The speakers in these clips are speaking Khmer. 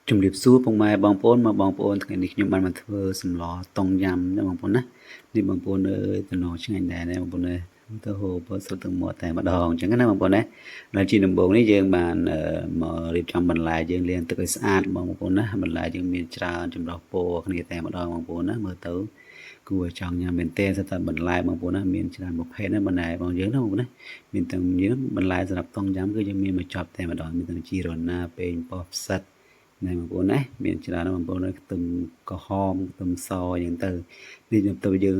ជំរាបសួរពុកម៉ែបងប្អូនមកបងប្អូនថ្ងៃនេះខ្ញុំបានមកធ្វើសម្លតុងយ៉ាំណាបងប្អូនណានេះបងប្អូនអើយតំណងឆ្ងាញ់ដែរណាបងប្អូនណាទៅហូបស្រុតទាំងមាត់តែម្ដងអញ្ចឹងណាបងប្អូនណាដល់ជាដំបូងនេះយើងបានមករៀបចំបន្លែយើងលាងទឹកឲ្យស្អាតបងប្អូនណាបន្លែយើងមានច្រើនចម្រុះពណ៌គ្នាតែម្ដងបងប្អូនណាមើលទៅគួរឲ្យចង់ញ៉ាំមែនទែនសិតតែបន្លែបងប្អូនណាមានច្រើនប្រភេទណាបន្លែបងយើងណាបងប្អូនណាមានទាំងយើងបន្លែសម្រាប់តុងយ៉ាំគឺយើងមានមកចប់តែម្ដងមានទាំងជីរណាពេងប៉ោះផ្សិតណែបងប្អូនណាមានច្រើនបងប្អូនខ្ទឹមក្រហមខ្ទឹមសអញ្ចឹងទៅនេះខ្ញុំទៅយើង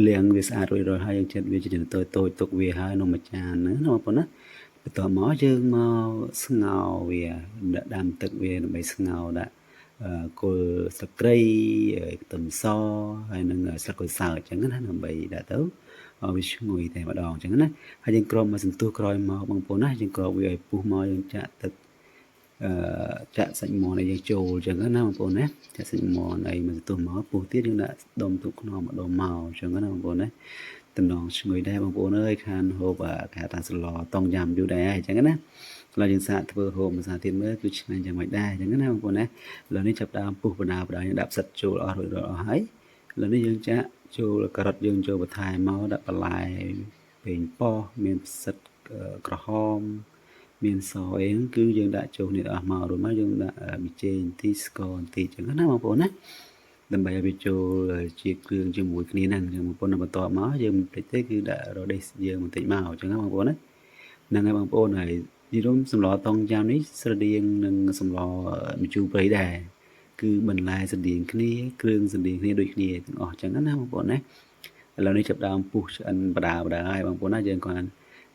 លាងវាស្អាតរួចរាល់ហើយយើងចិតវាជាតូចតូចទុកវាហើយក្នុងមួយចានហ្នឹងណាបងប្អូនណាបន្ទាប់មកយើងមកស្ងោរវាដាក់ដាំទឹកវាដើម្បីស្ងោរដាក់គល់ស្លឹកគ្រៃខ្ទឹមសហើយនិងស្លឹកក្រូចសើចអញ្ចឹងណាដើម្បីដាក់ទៅឲ្យវាឈ្ងុយតែម្ដងអញ្ចឹងណាហើយយើងគ្របមកសន្ទុះក្រោយមកបងប្អូនណាយើងគ្របវាឲ្យពុះមកយើងចាក់ទឹកអឺចាក់សាច់មាន់ឲ្យយើងចូលអញ្ចឹងណាបងប្អូនណាចាក់សាច់មាន់អីមកទោះមកពុះទៀតយើងដាក់ដុំទូកខ្នុរមកដុំមកអញ្ចឹងណាបងប្អូនណាតំណងឈ្ងុយដែរបងប្អូនអើយខានហូបគេហៅថាសឡតង់យ៉ាំយូរដែរអញ្ចឹងណាឥឡូវយើងសាកធ្វើហូបមួយសាទៀតមើលគឺឆ្ងាញ់យ៉ាងម៉េចដែរអញ្ចឹងណាបងប្អូនណាឥឡូវនេះចាប់ដើមពុះបដាបដាយើងដាក់ផ្សិតចូលអស់រួចរាល់អស់ហើយឥឡូវនេះយើងចាក់ចូលការ៉ុតយើងចូលបន្ថែមមកដាក់បន្លែពេងប៉ោះមានផ្សិតក្រហមមានសអីហ្នឹងគឺយើងដាក់ចូលនេះអស់មករួចមកយើងដាក់ប៊ីចេងបន្តិចស្ករបន្តិចចឹងណាបងប្អូនណាដើម្បីឲ្យវាចូលជាគ្រឿងជាមួយគ្នាហ្នឹងចឹងបងប្អូនបន្ទាប់មកយើងមិនភ្លេចទេគឺដាក់រទេសយើងបន្តិចមកចឹងណាបងប្អូនណាហ្នឹងហើយបងប្អូនហើយនិយាយរួមសម្លតុងយ៉ាំនេះស្រដៀងនឹងសម្លម្ជូរព្រៃដែរគឺបន្លែស្រដៀងគ្នាគ្រឿងស្រដៀងគ្នាដូចគ្នាទាំងអស់ចឹងណាបងប្អូនណាឥឡូវនេះចាប់ដើមពុះឆ្អិនបដាបដាហើយបងប្អូនណាយើងគាត់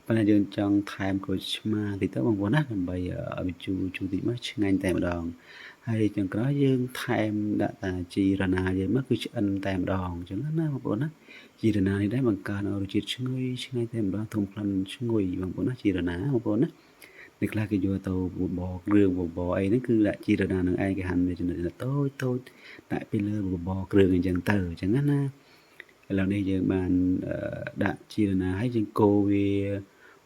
ប៉ុន្តែយើងចង់ថែមក្រូចឆ្មាតិចទៅបងប្អូនណាដើម្បីឲ្យវាជូរជូរតិចមកឆ្ងាញ់តែម្ដងហើយចុងក្រោយយើងថែមដាក់តាជីរណាយើងមកគឺឆ្អិនតែម្ដងអញ្ចឹងណាបងប្អូនណាជីរណានេះដែរបង្កើនឲ្យរសជាតិឈ្ងុយឆ្ងាញ់តែម្ដងធំក្លិនឈ្ងុយបងប្អូនណាជីរណាបងប្អូនណានេះខ្លះគេយកទៅបបរគ្រឿងបបរអីហ្នឹងគឺដាក់ជីរណានឹងឯងគេហាន់វាចំណិតតូចតូចដាក់ពីលើបបរគ្រឿងអញ្ចឹងទៅអញ្ចឹងណាឥឡូវនេះយើងបានដាក់ជីរណាហើយយើងកូរវា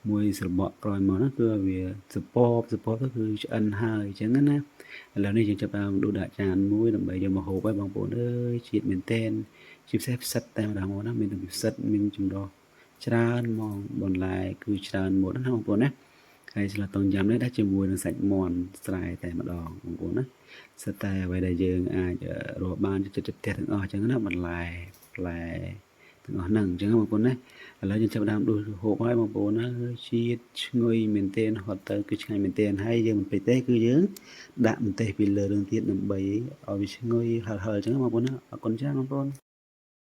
មួយស្របក់ក្រោយមកហ្នឹងគឺឲ្យវាសពបសពបទៅគឺឆ្អិនហើយអញ្ចឹងណាឥឡូវនេះយើងចាប់ផ្ដើមដួសដាក់ចានមួយដើម្បីយកមកហូបហើយបងប្អូនអើយជាតិមែនតែនជាពិសេសផ្សិតតែម្ដងមកណាមានទាំងផ្សិតមានចម្រុះច្រើនហ្មងបន្លែគឺច្រើនមកណាបងប្អូនណាហើយស្លតុងយ៉ាំនេះដាក់ជាមួយនឹងសាច់មាន់ស្រែតែម្ដងបងប្អូនណាសិតតែអ្វីដែលយើងអាចរកបានចិត្តផ្ទះទាំងអស់អញ្ចឹងណាបន្លែផ្លែទាំងអស់ហ្នឹងអញ្ចឹងបងប្អូនណាឥឡូវយើងចាប់ផ្ដើមដួសហូបហើយបងប្អូនណាជាតិឈ្ងុយមែនទែនហត់ទៅគឺឆ្ងាញ់មែនទែនហើយយើងមិនពេចទេគឺយើងដាក់ម្ទេសពីលើរឿងទៀតដើម្បីឲ្យវាឈ្ងុយហិលហិលអញ្ចឹងបងប្អូនណាអរគុណច្រើនបងប្អូន។